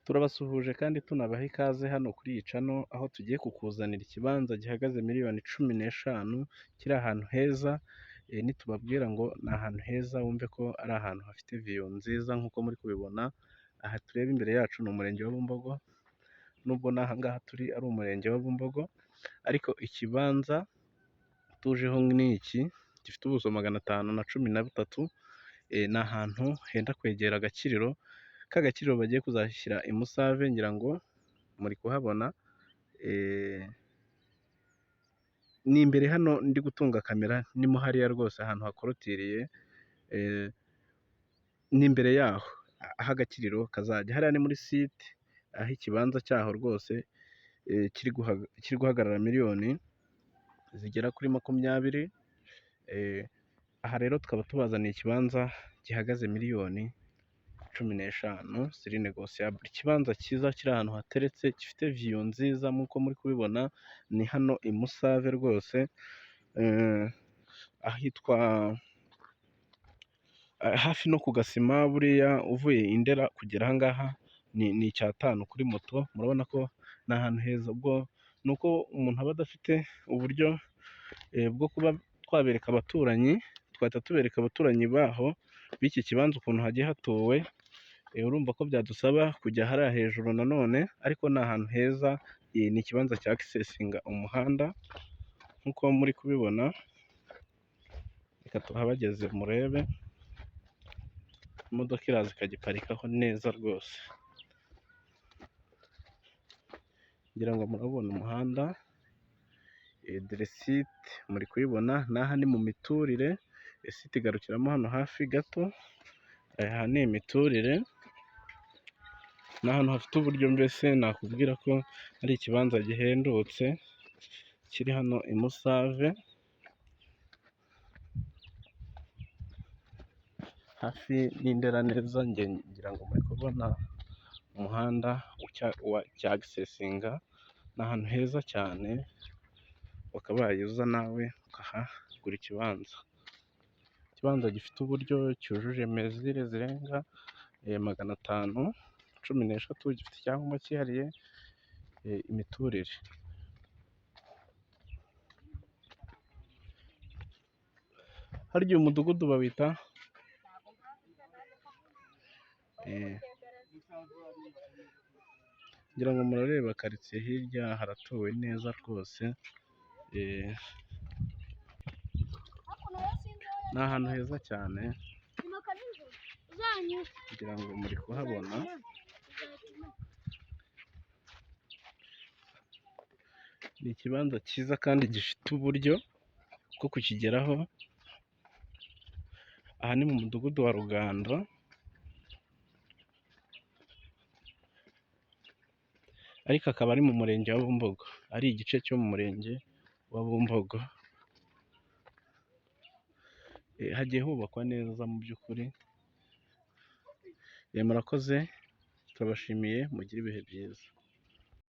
Turabasuhuje kandi tunabaha ikaze hano kuri iyi channel, aho tugiye kukuzanira ikibanza gihagaze miliyoni 15, kiri ahantu heza. Nitubabwira ngo ni ahantu heza wumve ko ari ahantu hafite view nziza nk'uko muri kubibona. Aha tureba imbere yacu ni umurenge wa Bumbogo, nubwo n'aha ngaha turi ari umurenge wa Bumbogo, ariko ikibanza tujeho ni iki gifite ubuso 513. Ni ahantu henda kwegera agakiriro, ka gakiriro bagiye kuzashyira i Musave, ngira ngo muri kuhabona. Ni imbere hano ndi gutunga kamera, ni mo hariya rwose ahantu hakorotiriye, ni imbere yaho aho agakiriro kazajya, hariya ni muri site aho ikibanza cyaho rwose kiri guhagarara miliyoni zigera kuri 20. Aha rero tukaba tubazaniye ikibanza gihagaze miliyoni 15 ziri négociable. Ikibanza cyiza kiri ahantu hateretse, gifite view nziza nk'uko muri kubibona, ni hano i Musave rwose, ahitwa hafi no ku Gasima, buriya uvuye i Ndera kugera aha ngaha ni icyatanu kuri moto, murabona ko ni ahantu heza. Ubwo ni uko umuntu aba adafite uburyo bwo kuba twabereka abaturanyi, twahita tubereka abaturanyi baho b'iki kibanza ukuntu hagiye hatuwe, urumva ko byadusaba kujya hariya hejuru nanone, ariko ni ahantu heza, ni ikibanza cya akisesinga umuhanda nk'uko muri kubibona, reka tuhabageze murebe, imodoka iraza ikagiparikaho neza rwose. Ngira ngo murabona umuhanda, dore site muri kuyibona, n'aha ni mu miturire, site igarukiramo hano hafi gato, aha ni imiturire, ni ahantu hafite uburyo, mbese nakubwira ko ari ikibanza gihendutse, kiri hano i Musave, hafi n'i Ndera neza, ngira ngo muri kubona umuhanda cyagisesinga, ni ahantu heza cyane, wakabaye uza nawe ukahagura ikibanza. Ikibanza gifite uburyo, cyujuje mesure zirenga 513, gifite icyangombwa cyihariye, imiturire. Harya uyu mudugudu bawita? Ngira ngo murareba karitsiye hirya haratuwe neza rwose, ni ahantu heza cyane, ngira ngo muri kuhabona. Ni ikibanza cyiza kandi gifite uburyo bwo kukigeraho, aha ni mu mudugudu wa Rugando, ariko akaba ari mu murenge wa Bumbogo, ari igice cyo mu murenge wa Bumbogo, hagiye hubakwa neza mu by'ukuri. Murakoze, turabashimiye, mugire ibihe byiza.